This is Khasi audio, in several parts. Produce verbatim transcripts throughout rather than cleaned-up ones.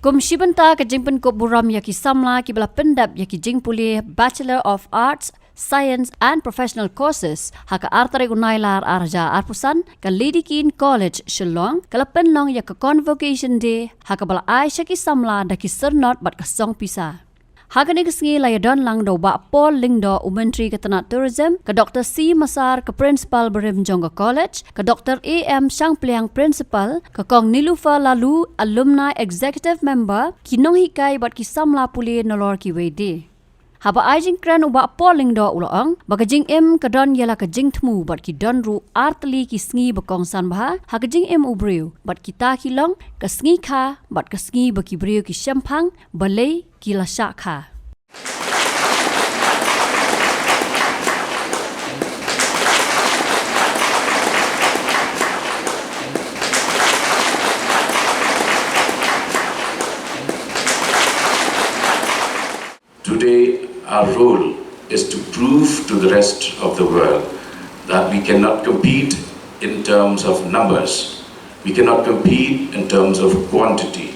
Kum shi bynta ka jingpynkup burom ïa ki samla kiba la pyndep ïa ki jingpule Bachelor of Arts, Science and Professional Courses, ha ka ar tarik u Nailar ar hajar arphew san, ka Lady Keane College, Shillong, ka la pynlong ïa ka Convocation Day, ha kaba la ai sha ki samla da ki syrnod bad ka song pisa. Ha kane ka sngi la ïadon lang da u Bah Paul Lyngdoh, u Myntri ka tnat Tourism, ka Doktor C Massar, ka Principal barim jong ka College, ka Doktor A M Shangpliang, Principal, ka Kong Niloufar Laloo, Alumni Executive Member, ki nonghikai bad ki samla pule nalor kiwei de. Haba ai jingkren u Bah Paul Lyngdoh u la ong ba ka jingim ka don ïa la ka jingthmu bad ki don ruh ar tylli ki sngi ba kongsan bha ha ka jingim u briew, bad kita ki long ka sngi kha bad ka sngi ba ki briew ki shemphang, balei ki la shah kha. Today, our role is to prove to the rest of the world that we cannot compete in terms of numbers, we cannot compete in terms of quantity,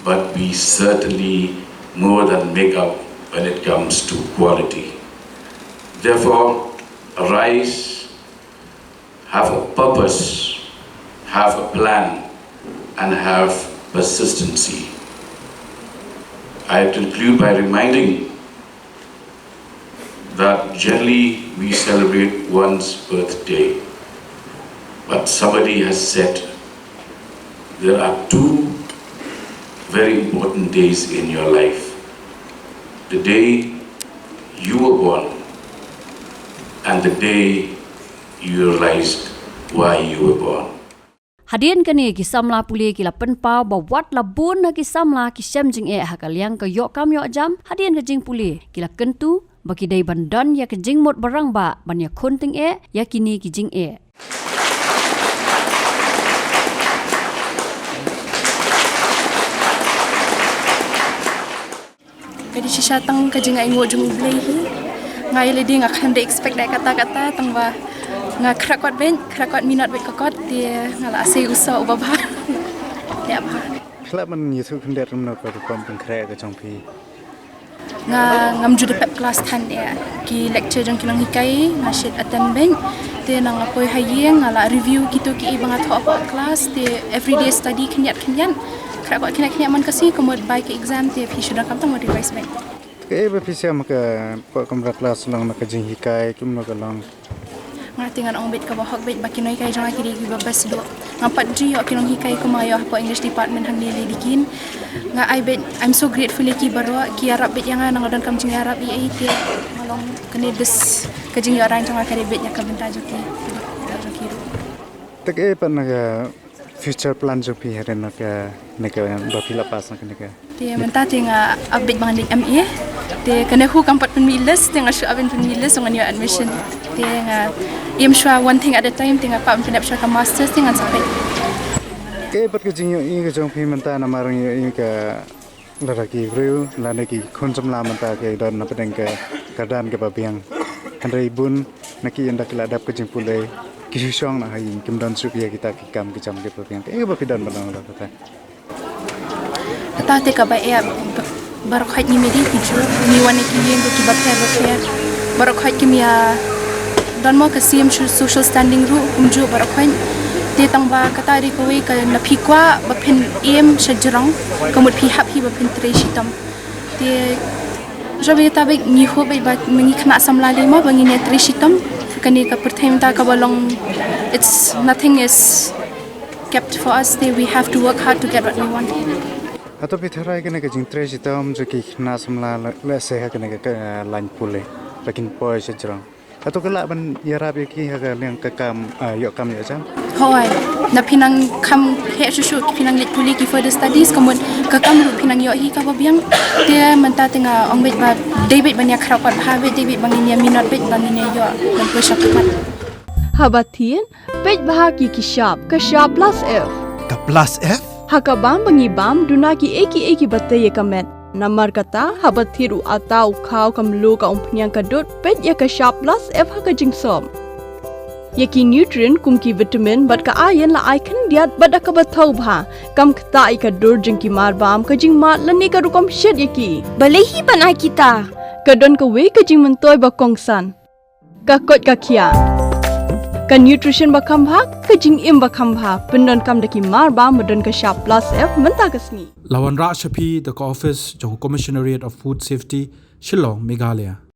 but we certainly more than make up when it comes to quality. Therefore, arise, have a purpose, have a plan, and have persistency. I conclude by reminding that generally we celebrate one's birthday, but somebody has said there are two very important days in your life: the day you were born and the day you realized why you were born. Hadien kane ki samla pule ki la pynpaw ba wat la bun na ki samla ki shem jingeh ha ka liang ka ïoh kam ïoh jam hadien ka jingpule, ki la kyntu ba ki dei ban don ïa ka jingmut ba rangbah ban ïakhun tyngeh ïa kine ki jingeh. Ka dei shisha tang ka jingainguh jong U Blei hi. Nga ïa lade nga khlem da expect da kata kata, tang ba nga khreh kot beit, khreh kot minot beit ka kot, te nga la sei u soh uba bha. Ïa bha. Khlem man ïathuh khyndiat kumno ka rukom pynkhreh ka jong phi? Nga ngam ju da pep klas than ïa ki lecture jong ki nonghikai, nga shet attend beit. Te nang nga poi ha ïing nga la review kito kiei ba nga thoh hapoh klas, te everyday study khyndiat khyndiat. Khreh kot khyndiat khyndiat man ka sngi ka mut bai ka exam te phi shu donkam tang ban revise beit. Kaei ba phi shem ha ka pok kamra klas, long na ka jinghikai kumno ka long? Nga te ngan ong beit kaba hok beit ba ki nonghikai jong nga ki dei kiba best duh. Ngam pat ju ïoh ki nonghikai kumba nga ïoh hapoh English department hangne Lady Keane. Nga ai beit, I'm so grateful ïa ki baroh, ki ïarap beit ïa nga, nang donkam jingïarap ïa i te nga long kane best, ka jingïoh rain jong nga ka dei beit ïa ka bynta jong ki. Jong ki ruh. Te kaei pat na ka future plan jong phi ha kane ka, na ka ba phi la pass na kane ka? Te mynta te nga ap beit ba ngan leit M A. Te kane hi kam pat pynmih list, te nga shu ap ban pynmih list ngan ïoh admission. Te nga aim shuwa one thing at a time, te nga kwah ban pyndep shuwa ka masters te ngan sa peit. Kaei pat ka jingïohi ka jong phi mynta namar ngi ïohi ka lada ki briew lane ki khun samla mynta ki don na pdeng ka kyrdan kaba biang. Hynrei bun na ki ynda ki la dep ka jingpule ki shu shong na ha ïing, kim don shuh ïa kita ki kam ki jam kiba biang. Kaei ba phi don ban ong lada kata? Kata te kaba eh, baroh khoit ngi mih ki jur, ngi wan na ki ïing kiba pher ba pher. Baroh khoit kim ïa don mo ka same so-, social standing ruh kumjuh baroh khoit. Te tang ba kata dei kawei ka, na phi kwah ba phin aim sha jrong, ka mut phi hap hi ba phin trei shitom. Te jong beit, ta beit ngi hope beit ba ngi khynnah samla lei mo ba ngin ïa trei shitom. Kane ka pyrthei mynta kaba long, it's, nothing is kept for us, te we have to work hard to get what we want. Hato phi tharai kane ka jingtrei shitom jong ki khynnah samla le, lehse ha kane ka, ka line pule ba kin poi sha jrong, hato ka lah ban ïarap ïa ki ha ka liang ka kam, ah, ïoh kam ïoh jam? Hooid. Na phi nang kham heh shuh shuh, phi nang leit pule ki further studies, ka mut ka kam ruh phi nang ïoh hi kaba biang. Te mynta te nga ong beit ba dei beit ban ïa khraw pat bha beit, dei beit ba ngin ïa minot beit ba ngin ïa ïoh ban poi sha khmat. Haba thied, peit bha ki ki shap, ka shap plus F. Ka plus F? Ha ka bam ba ngi bam, duna kiei kiei kiba tei ïa ka met. Namar kata, haba thied u atta, u khaw, ka mluh, ka umphniang, ka dud, peit ïa ka shap plus F ha ka jingsop. Ïa ki nutrient kum ki vitamin bad ka iron la ai khyndiat bad da kaba thaw bha. Kam ktah ïa ka dur jong ki marbam, ka jingmad lane ka rukom shet ïa ki. Balei hi ban ai kita? Ka don kawei ka jingmyntoi ba kongsan. Ka koit ka khiah. Ka nutrition ba kham bha, ka jingim ba kham bha. Pyndonkam da ki marbam ba don ka shap plus F mynta ka sngi. La wanrah sha phi da ka office jong ka Commissionerate of Food Safety, Shillong, Meghalaya.